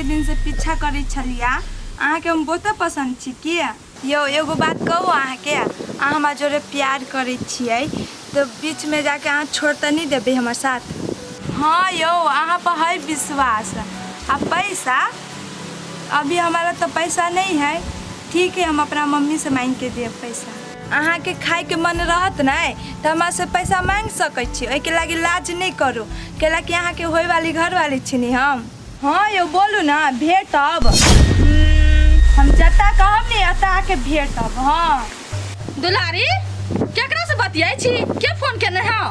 दिन से पीछा करै छलियै। अहाँके हम बहुते पसन्द छी। किया यौ, एगो बात कहू अहाँके? अहाँ हमरा जोरे प्यार करै छियै तऽ बीचमे जाके अहाँ छोड़ तऽ नहि देबै हमर साथ? हाँ यौ, अहाँ पर है विश्वास। आ पैसा अभी हमारा तो पैसा नहीं है। ठीक है, हम अपना मम्मी से मांग के देब पैसा। अहाँके खायके मन रहत नहि तऽ हमरा से पैसा मांगि सकै छी, ओहिके लागि लाज नहि करू, कैलाकि अहाँके होयवाली घरवाली छी ने हम। हाँ यौ, बोलू ने, भेटब? हम जतऽ कहब ने ओतऽ आके भेटब। हाँ दुलारी, केकरा से बतियाई छी? के फोन केने हौ?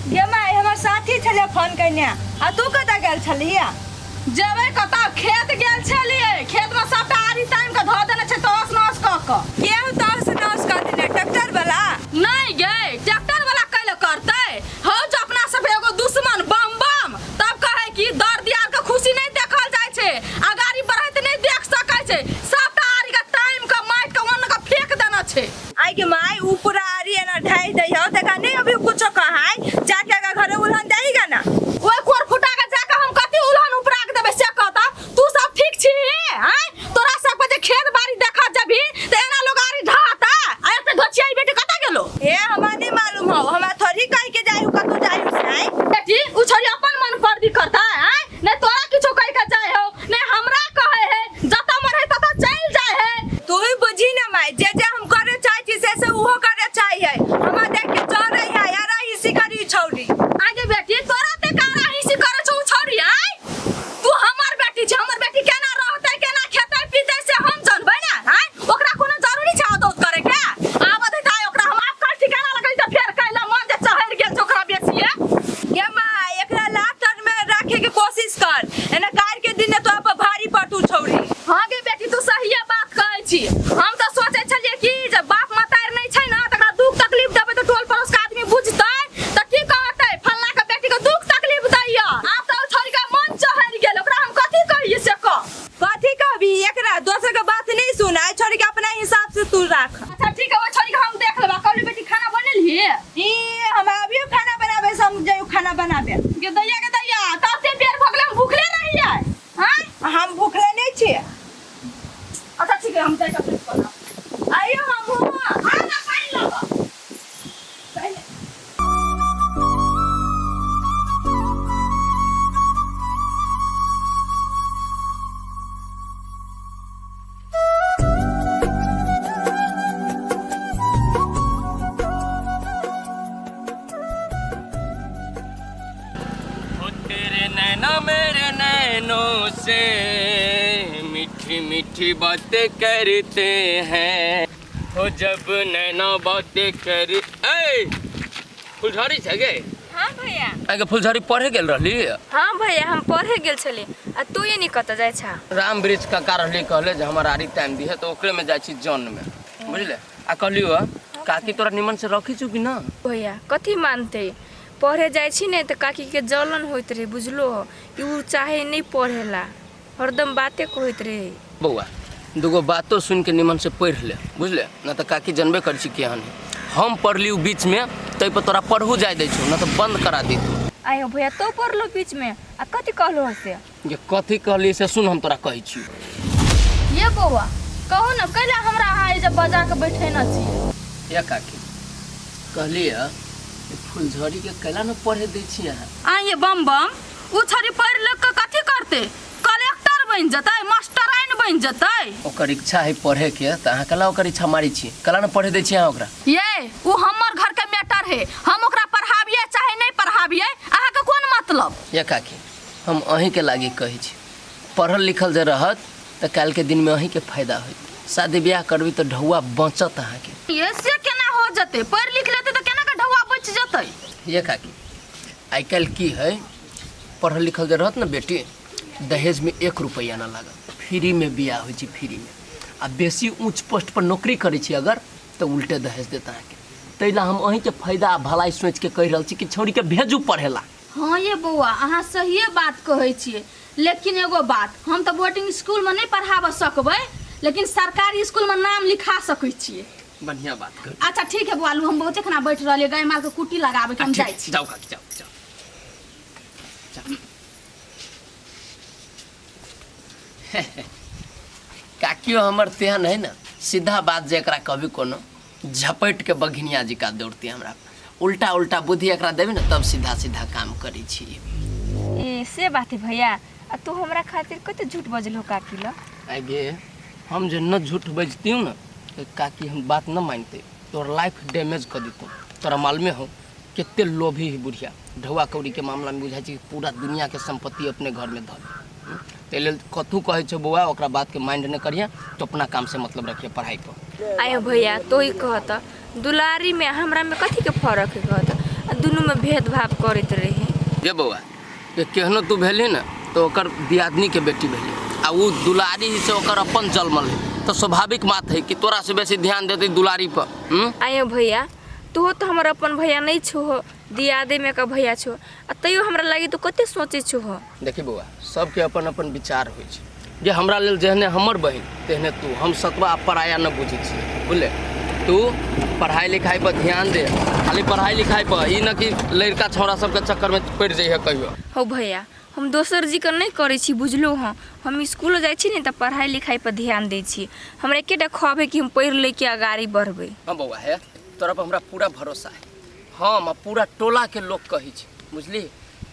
गे माय, हमर साथी छलै फोन केने। आ तू कतऽ गेल छलही? जेबै कतऽ, खेत गेल छलियै। खेत में सबटा आरी तामि के धऽ देने छै तहस नहस कऽ कऽ। केहू तहस नहस कऽ देने? ट्रैक्टर वाला? नहि गे, ट्रैक्टर वाला कैले करतै? हौ जो अपना सब एगो दुश्मन बम बम, तब कहै कि दर दियार के खुशी नहि देखल जाइ छै, अगाड़ी बढ़ैत नहि देख सकै छै। सबटा आरी के तामि के माटि के ओन के फेंक देने छै। आइ के माय, ऊ पूरा आरी एना ढाई दै हौ तका नहीं अभी कुछो कहाई, जाके अगर घरे उलहन जाईगा ना। ओइ कोर फुटा के जाके हम कथी उलहन उपरा के देबै से कहता। तू सब ठीक छी? आँय, तोरा सब के जे खेत बाड़ी देखत जबी त एना लोग आरी ढाता। आ एते धोचियाई बेटी कतऽ गेलो? ए, हमरा नहीं मालूम हौ, हमरा थोड़ी कह के जाई हु कतौ जाई हु से। आइ बेटी, उ छोरी अपन मन पर करता। आँय, नहीं तोरा किछो कह के जाय हो, नहीं हमरा कहे है, जतऽ मन है ततऽ चलि जाय है। तू ही बुझी ना माय, जे जे हम करे चाहे छी से से उहो करे चाहे है। हमरा देख के चल रही है यार इसी करी छौरी। आगे बेटी, तोरा ते कारा हिसी करे छौ छौरी? आय, तू हमर बेटी छै, हमर बेटी केना रहतै, केना खेतै पीतै से हम जानबै ने। आय, ओकरा कोनो जरूरी छै अदौत करे के? आबत है त ओकरा हम आब कल ठिकाना लगै त फेर कैला मन जे चहरि गेल छै ओकरा बेसिए। गे माय, एकरा लात तर में रखे के कोशिश कर, एना कार के दिन तो आप भारी पटू छौरी। हाँ गे बेटी, तू सहिए बात कहै छी। हम तऽ सोचै छलियै कि जे बाप मतारि नहि छै ने, तकरा दुख तकलीफ देबै तऽ टोल पड़ोस के आदमी बुझतै तऽ की कहतै, फल्ला के बेटी के दुख तकलीफ दैया। आब तऽ ओ छोरी के मन चहरि गेल, ओकरा हम कथी कहियै से कह। कथी कहबी एकरा? दोसर के बात नहीं सुन, आइ छोरी के अपना हिसाब से तू राख। अच्छा ठीक है, ओ छोरी के हम देख लेबा। कहली बेटी, खाना बनेलही? ई हम अभियो खाना बनाबे से हम जाइयो खाना बनाबे। गे दैया, गे दैया, तते बेर भऽ गेलै, हम भूखले रहियै। हाँ, हम भूखले नहीं छियै। अच्छा ठीक है, हम जाइके अपने बनाब। आइयो हम हुआ। आ ना, पानि लऽ कऽ। हो तेरे नैना मेरे नैनों से मीठी मीठी बातें करते हैं, हो जब नैना बातें कर। ए फुलझड़ी छै गे? हाँ भैया। आगे फुलझड़ी, पढ़े गेल रहली? हाँ भैया, हम पढ़े गेल छली। आ तू ये नहीं कतऽ जाइ छा? राम वृक्ष काका रहली, कहले जे हमर आरी टाइम दिहे तऽ ओकरे में जाइ छी जन में, बुझले? आ कहलियो काकी तोरा निमन से रखी छु कि ना? भैया कथी मानते, पढ़े जाइ छी ने तऽ काकीके जलन होइत रहे, बुझलो हो कि उ चाहे नहीं पढ़ेला, हरदम बाते कहैत रहे। बौआ, दूगो बातो सुन के निमन से पढ़ ले, बुझले ना? तऽ काकी जनबे करै छी केहन है। हम पढ़ली उ बीच में, तै पर तोरा पढ़ू जाय दै छौ, ना तऽ बंद करा दैतौ। आयो भैया, तो पढ़लो बीच में आ कथी कहलो से? जे कथी कहली से सुन, हम तोरा कहै छी। ये बौआ, कहू ने, कैला हमरा अहाँ एहिजे बजा के बैठेने छी? ये काकी, कहली है फुलझड़ी के कैला न पढ़े दै छी अहाँ? आ ये बम बम, उ छड़ी पढ़ि लिख के कथी करतै? कलेक्टर बनि जेतै, मास्टराइन बनि जेतै? ओकर इच्छा है पढ़े के तऽ अहाँ कैला ओकर इच्छा मारै छी? कैला न पढ़े दै छी अहाँ ओकरा? ये उ हमर घर के मैटर है, हम ओकरा पढ़ाबियै चाहे नहीं पढ़ाबियै, अहाँके कोन मतलब? ये काकी, हम अहीँके लागी कहै छी, पढ़ल लिखल जे रहत तऽ काल्हिके दिनमे अहीँके फायदा होयत। शादी ब्याह करबै तऽ ढौआ बचत अहाँके। ये से केना हो जेतै? पढ़ि लिख लेतै तऽ केना के ढौआ बचि जेतै? ये काकी, आइ काल्हि की है, पढ़ल लिखल जे रहत ने बेटी, दहेजमे एक रुपैआ ना लागत, फ्रीमे बियाह होइ छै, फ्रीमे। आ बेसी ऊँच पोस्ट पर नौकरी करै छी अगर तऽ उल्टे दहेज देत अहाँके। ताहि लए हम अहीँके फायदा आ भलाई सोचिके कहि रहल छी कि छौड़ीके भेजू पढ़ै ला। हाँ ये बौआ, अहाँ सहिए बात कहै छियै, लेकिन एगो बात, हम तऽ बोर्डिंग स्कूलमे नहि पढ़ाबऽ सकबै, लेकिन सरकारी स्कूलमे नाम लिखा सकै छियै। बढ़िया बात कर। अच्छा ठीक है बौआ, लू, हम बहुते खाना बैठ रहलियै, गाय मालके कुट्टी लगाबैके, हम जाइ छी। जाउ काकी, जाउ जाउ जाउ। काकियो हमर तेहन है ना, सीधा बात जे एकरा कभी कोनो झपटि के बघिनिया जिका दौड़ती हमरा। उल्टा उल्टा बुद्धि एकरा देबै ने तब सीधा सीधा काम करै छी। ए से बात है भैया, आ तू हमरा खातिर कते झूठ बजलो काकी ल? आगे हम जे न झूठ बजतियौ ने तो काकी हम बात न मानते, तोर लाइफ डैमेज कर देतौ। तोरा मालूमे हो कते लोभी है बुढ़िया, ढौआ कौड़ी के मामला में बुझाइ छै कि पूरा दुनिया के संपत्ति अपने घर में धऽ दे। ताहि लेल कथू कहै छौ बौआ, ओकरा बात के माइंड नहि करिहे, तो अपना काम से मतलब रखिए पढ़ाई पर। आयो भैया तो ही कहत दुलारी में हमरा में कथी के फर्क है कहत, आ दुनू में भेदभाव करैत रहे। गे बौआ, ये केहनो तू भेलही ने तो ओकर दियादनी के बेटी भेली, आ उ दुलारी ही से ओकर अपन जन्मल है, तो स्वाभाविक बात है कि तोरा से बेसी ध्यान देते दुलारी पर। आयो भैया तू तो हमर अपन भैया नहीं छो, दियादे में का भैया छो, आ तैयो हमरा लागी तू कते सोचे छो। देखी बौआ, सबके अपन अपन विचार होइ छै, जे हमरा लेल जेहने हमर बहिन तेहने तू, हम सतबा पराया न बुझै छियै, बुझले? तू पढ़ाई लिखाई पर ध्यान दे, खाली पढ़ाई लिखाई पर, ई न कि लड़का छौड़ा सबके चक्कर में पड़ि जइहे कहियो। हो भैया हम दोसर जी के नहीं करै छी बुझलो। हँ हम स्कूल जाइ छी ने तऽ पढ़ाई लिखाई पर ध्यान दै छी, हमरा एकेटा ख्वाब है कि हम पढ़ि लिख के अगाड़ी बढ़बै। हाँ बौआ, हे तोरा पर हमरा पूरा भरोसा है, हम आ पूरा टोला के लोग कहै छै बुझली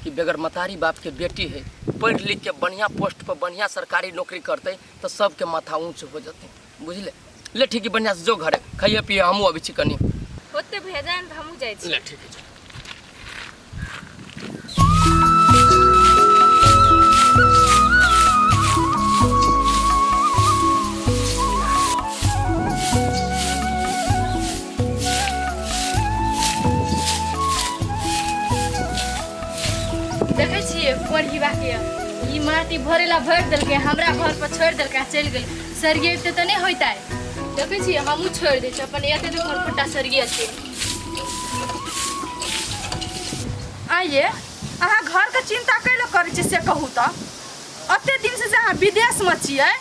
कि बगैर मतारी बाप के बेटी है, पढ़ि लिख के बढ़िया पोस्ट पर बढ़िया सरकारी नौकरी करते तो सबके माथा ऊँच हो जतै, बुझले? ले ठीक है, बढ़िया से जो घरे खाइए पिए, हमहूँ अबै छी कनी। होते भैया जान तऽ हमहूँ जाइ छी। ले ठीक है। देखै छियै कोढ़ीबाके ई माटी भरेला भरि देलकै, हमरा घर पर छोड़ि देलकै आ चलि गेलै। सरियेतै तऽ नहि होइतै। देखै छियै हमहूँ छोड़ि दै छियै अपन, एते तऽ खुरफुट्टा सरियेतै। आइए अहाँ घरके चिंता कैला करै छियै से कहू तऽ? एते दिन से जे अहाँ विदेशमे छियै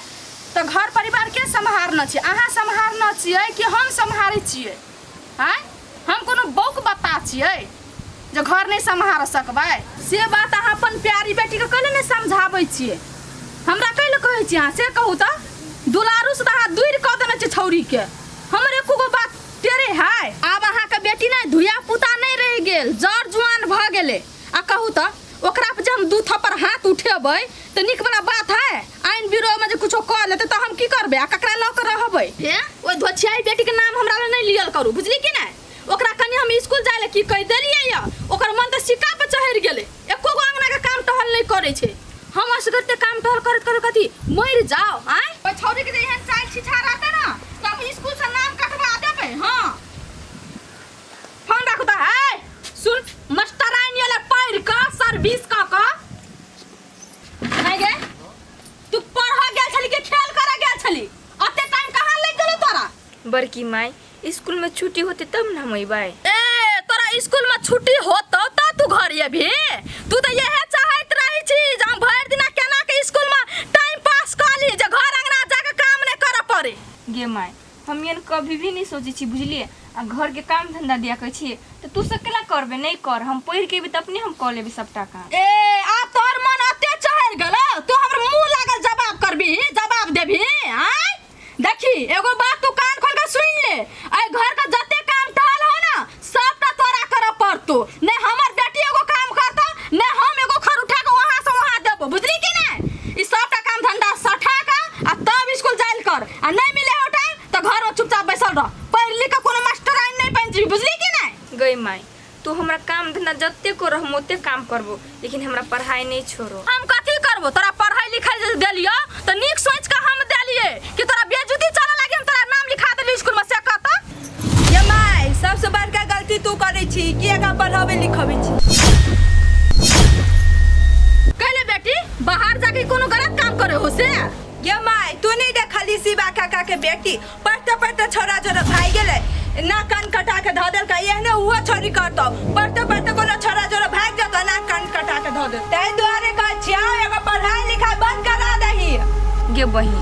तऽ घर परिवार के सम्हारने छियै? अहाँ सम्हारने छियै कि हम सम्हारै छियै? आँय, हम कोनो बौक बत्ता छियै जे घर नहि सम्हार सकबै? से बात अहाँ अपन प्यारी बेटीके कैला नहि समझाबै छियै? हमरा कैला कहै छियै अहाँ से कहू तऽ? दुलारू से तऽ अहाँ दूर कऽ देने छियै छौड़ीके, हमर एको गो बात टेरे है? आब अहाँके बेटी नहि धिया पुता नहि रहि गेल, जर जुआन भऽ गेलै। आ कहू तऽ ओकरा पर जे हम दू थप्पड़ हाथ उठेबै तऽ नीक वाला बात है? आइन बिरोमे जे कुछो कऽ लेतै तऽ हम की करबै आ ककरा लऽ कऽ रहबै? हे ओहि धोछियाई बेटीके नाम हमरा लग नहि लियल करू, बुझली कि नहि? ओकरा कनि हम स्कूल जाय लए की कहि देलियै यऽ, ओकर मन तऽ सिक्का पर चढ़ि गेलै, एको गो अङ्गनाके काम टहल नहि करै छै। हम असगरते काम टहल करैत करैत कथी मरि जाउ? आँय, ओहि छौड़ीके जे एहन चालि छिछा रहतै ने तऽ हम स्कूलसँ नाम कटवा देबै। हँ फोन राखू तऽ। है सुन मास्टर आनि एलै पढ़ि कऽ सर्विस कऽ कऽ। नहीं गे, तू पढ़ऽ गेल छली कि खेल करऽ गेल छली? अते टाइम कहाँ लागि गेलौ तोरा? बड़की माई स्कूल में छुट्टी होते तब न हम अइबै। ए तोरा स्कूल में छुट्टी होतौ त तू घर अयबही? तू तऽ इएह चाहैत रहै छी जे हम भरि दिना केना के स्कूल में टाइम पास कऽ ली, जे घर अंगना जाके काम नहि करऽ पड़े। गे माई हम एहन कभी भी नहीं सोचै छी बुझलियै, आ घर के काम धंधा दिया कहै छियै तऽ तू सब केना करबे? नहीं कर, हम पढ़ि के अयबै तऽ अपने हम कऽ लेबै सबटा काम। ए आब तोहर मन अते चढ़ि गेलौ, तू हमर मुँह लागल जवाब करबी, जवाब देबही? आँय देखी एगो बात तू कान खोल के सुन ले, एहि घर के जते काम टहल हो ना सबटा तोरा करऽ पड़तो, ने हमर बेटी एगो काम करतो ने हम एगो खर उठा के वहाँ से वहाँ देबो, बुझली कि नहीं? ई सबटा काम धंधा सठा के आ तब स्कूल जाइल कर, आ नहीं मिले हो टाइम तो घर में चुपचाप बैसल रह, पढ़ लिख के कोनो मास्टर आइन नहीं बन जीबी, बुझली कि नहीं? गई माई तू हमरा काम धंधा जते कर हम ओते काम करबो, लेकिन हमरा पढ़ाई नहीं छोड़ो। हम कथी करबो? तोरा पढ़ाई लिखाई जे देलियो तो नीक सोच के हम देलिए कि तोरा बेजुती चले लागी, हम तोरा नाम लिखा देली स्कूल में से कहता। ये माय सबसे बड़का गलती तू करै छी कि एकरा पढ़ाबै लिखबै छी। कहले बेटी बाहर जाके कोनो गलत काम करे हो से? ये माय तू नहीं देखली शिवा काका के बेटी पढ़ते पढ़ते छोरा जोरा भाग गेलै, ना कान कटा के धऽ देलकै, एहने उहो छोरी करतौ, पढ़ते पढ़ते कोनो छोरा जोरा भागि जेतौ ना कान कटा के धऽ देतौ। ताहि दुआरे कहै छियौ एगो पढ़ाई लिखाई बंद करा दही। गे बहिन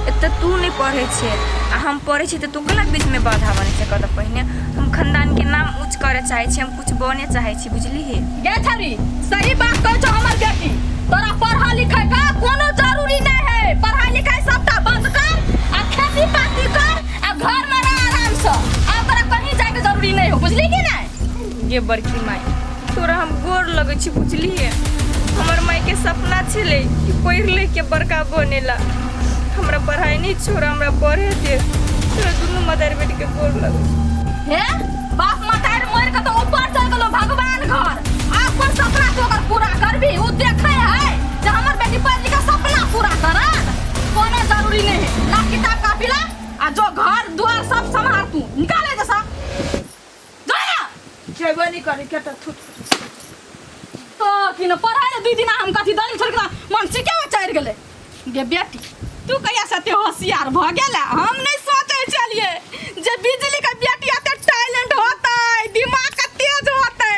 एतऽ तू नहीं पढ़ै छै आ हम पढ़ै छी तऽ तू केना बीचमे बाधा बनै छै? कहऽ तऽ पहिने हम खानदानके नाम ऊँच करऽ चाहै छी, हम कुछ बने चाहै छी बुझलिही? गे छौरी सही बात कहै छौ हमर बेटी, तोरा पढ़ऽ लिखै के कोनो जरूरी नहीं है। है पढ़ाई लिखाई सबटा बंद कर आ खेती पाती कर आ घर में रह आराम से आ तोरा कहीं जाए के जरूरी नहीं हो बुझली कि नहीं गे बड़की माई तोरा हम गोर लगै छी बुझलिए हमर माई के सपना छलै कि पढ़ि लिख के बड़का बनेला हमरा पढ़ाई नहीं छोड़ हमरा पढ़े दे तोरा दुनू मदर बेटी के गोर लगै छी हे बाप मतार मर के तो ऊपर चल गेलो भगवान घर अपन सपना तो ओकर पूरा करबी उ देखे है जे हमर बेटी पढ़ लिख के सपना पूरा करत कोनो जरूरी नहीं है ला किताब कापी ला आ जो घर द्वार सब संभाल तू निकाले जैसा जा ना जेबो नहीं करे के त थुत तो कि न पढ़ाई ले दुई दिन हम कथी दली छोड़ के मन सिके में चढ़ गेलै गे बेटी तू कहिया से एते होशियार भ गेला हम नहीं सोचे छलिए जे बिजली के बेटी एते टैलेंट होतै दिमाग के तेज होतै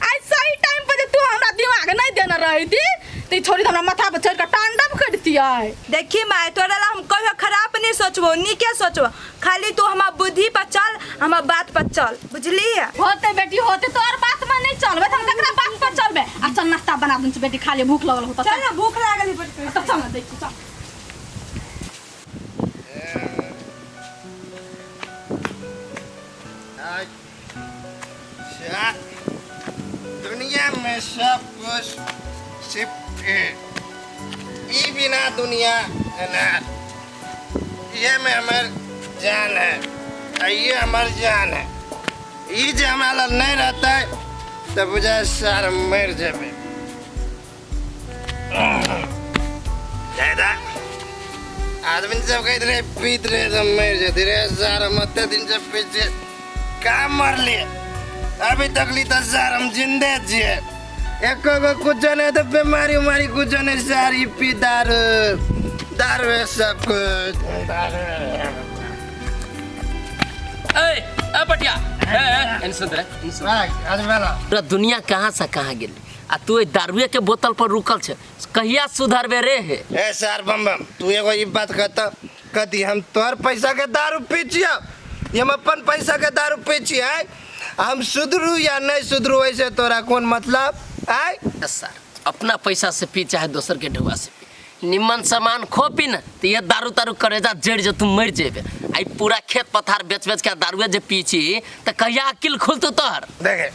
आइ सही टाइम पर जे तू हमरा दिमाग नहीं देने रही त ई छोरी त हमरा माथा पर चढ़ के तांडव करतियै देखी माय तोरा ला हम कहियो खराब नहीं सोचबो नीके सोचबो खाली तू हमार बुद्धि पर चल हमार बात पर चल बुझली होते बेटी होते तोर बात में नहीं चलबे त हम ककरा बात पर चलबे आ चल नाश्ता बना दूं बेटी खा ले भूख लगल होता चल ना भूख लागल है बड़ी चल चल ना देखी चल अच्छा दुनिया में सब कुछ सिर्फ ई बिना दुनिया अनार ये में हमर जान है आ ये हमर जान है ई जे हमरा लग नहीं रहता है तो बुझा सार मर जेबे ज्यादा आदमी सब कहते रहे पीत रहे तो मर जाते रहे सार हम अत्ते दिन से पीछे का मर लिए अभी तक ली तो सार हम जिंदे जिए एको गो कुछ नहीं तो बीमारी उमारी कुछ नहीं सारी पी दारू दारू है सब कुछ दारू ए ए पटिया ए ए एने सुन रे एने सुन आज बेला पूरा दुनिया कहाँ से कहाँ गेल आ तू एहि दारुए के बोतल पर रुकल छे कहिया सुधरबे रे हे ए सर बम बम तू एगो ई बात कहता कदी हम तोहर पैसा के दारू पी छियो ये हम अपन पैसा के दारू पी छियै हम सुधरू या नहीं सुधरू ऐसे तोरा कोन मतलब आय सर अपना पैसा से पी चाहे दोसर के ढुआ से पी निम्मन सामान खो पी न तो ये दारू तारू करेजा जड़ जे तू मर जेबे आई पूरा खेत पथार बेच बेच के दारुए जे पी छी तो कहिया अकिल खुलतो तोहर देखे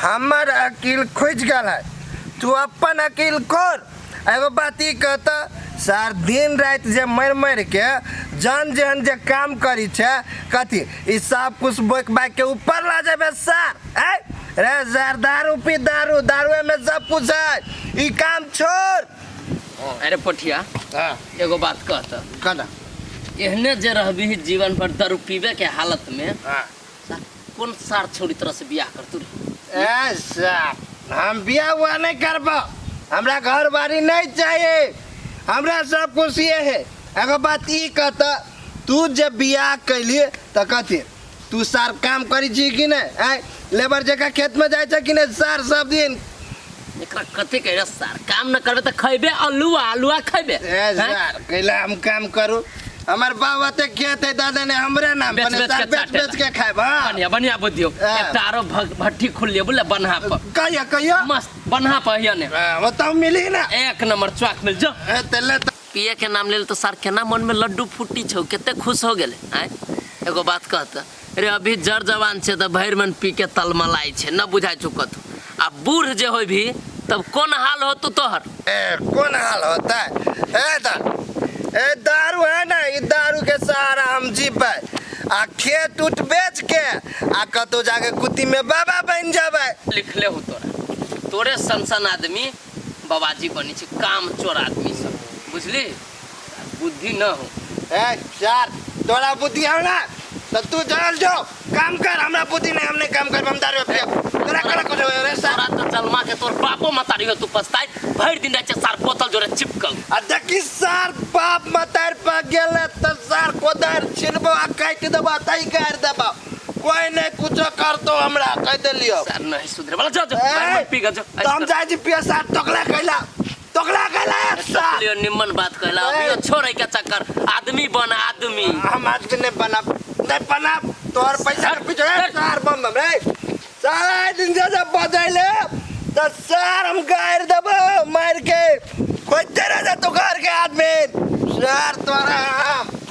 हमर अकील खुजि गेल है तू अपन अकील खोल एगो बात ई कहता सार दिन राति जे मरि मरि के जन जेहन जे काम करी छै कथी ई सब कुछ बोक बाक के ऊपर ला जेबे सार आय रे सार दारू पी दारू दारूए में सब कुछ है ई काम छोड़ अरे पठिया हाँ एगो बात कहता कहना एहने जे रहबी जीवन भर दारू पीबे के हालत में हाँ कोन सार छोड़ी तरह से बियाह कर तू ए साहब हम बियाह हुआ नहीं करबो हमरा घर बारी नहीं चाहिए हमरा सब कुछ ये है एगो बात ई कहता तू जब बियाह कैलिए तो कथी तू सार काम करी छी कि नहीं आय लेबर जगह खेत में जाइ छै कि नहीं सार सब दिन एकरा कते कह रे सार काम न करबे त खैबे अलुआ अलुआ खैबे ए हैं? सार कैला हम काम करू हमर बाबा ते खेत है दादा ने हमरे नाम बेच पर बेच सार के बेच चाटे बेच के खाएब हाँ बढ़िया बढ़िया बुद्धि हो हाँ। एकटा आरो भट्ठी खोल लियो बुझले बन्हा पर कहिया कहिया मस्त बन्हा पर हिया ने हाँ, वो तो मिली ना एक नंबर चौक मिल जो ए, ते ले तो पिए के नाम लेल तो सार केना मन में लड्डू फूटी छौ कते खुश हो गेले आय एगो बात कहत रे अभी जर जवान छे त भरि मन पी के तलमलाई छे न बुझाइ छौ कतौ आ बूढ़ जे होय भी तब कोन हाल होतो तोहर ए, कौन हाल होता है ए दा ए दारू है ना ई दारू के सहारा हम जीबै आ खेत उत बेच के आ कतौ जाके कुत्ती में बाबा बन जाबै लिखले हो तोरा तोरे सन सन आदमी बाबाजी बनी छे काम चोर आदमी सब बुझली बुद्धि न हो ए यार तोरा बुद्धि है ना तो तू चल जो काम कर हमरा बुद्धि नहीं हमने काम कर हम दारू पियब तोरा करा कुछ रे सार तोरा तो जलमा के तोर बापो मतारी हो तू पछताई भरि दिन रहै छै सार बोतल जोरे चिपकल आ देखी सार बाप मतार पा गेल त सार कोदार छिलबो आ काटि देबो तई गारि देबो कोई नहीं कुछो करतो हमरा कह देलियो सार नहीं सुधरे वाला जो जो ए, भरि मन पी के जो तो हम जाइ छी पिए सार टोकला कैला टोकला कैला सार लियो निम्मन बात कहला ए। अभी छोड़े के चक्कर आदमी बन आदमी हम आदमी नहीं बनाब नहीं बनाब तोहर पैसा के पीछे ए, सार बम बम रे सारा दिन जे जब बजैले त सार हम गारि देबो मारि के कोई तेरा जा तो घर के आदमी सर तोरा हम।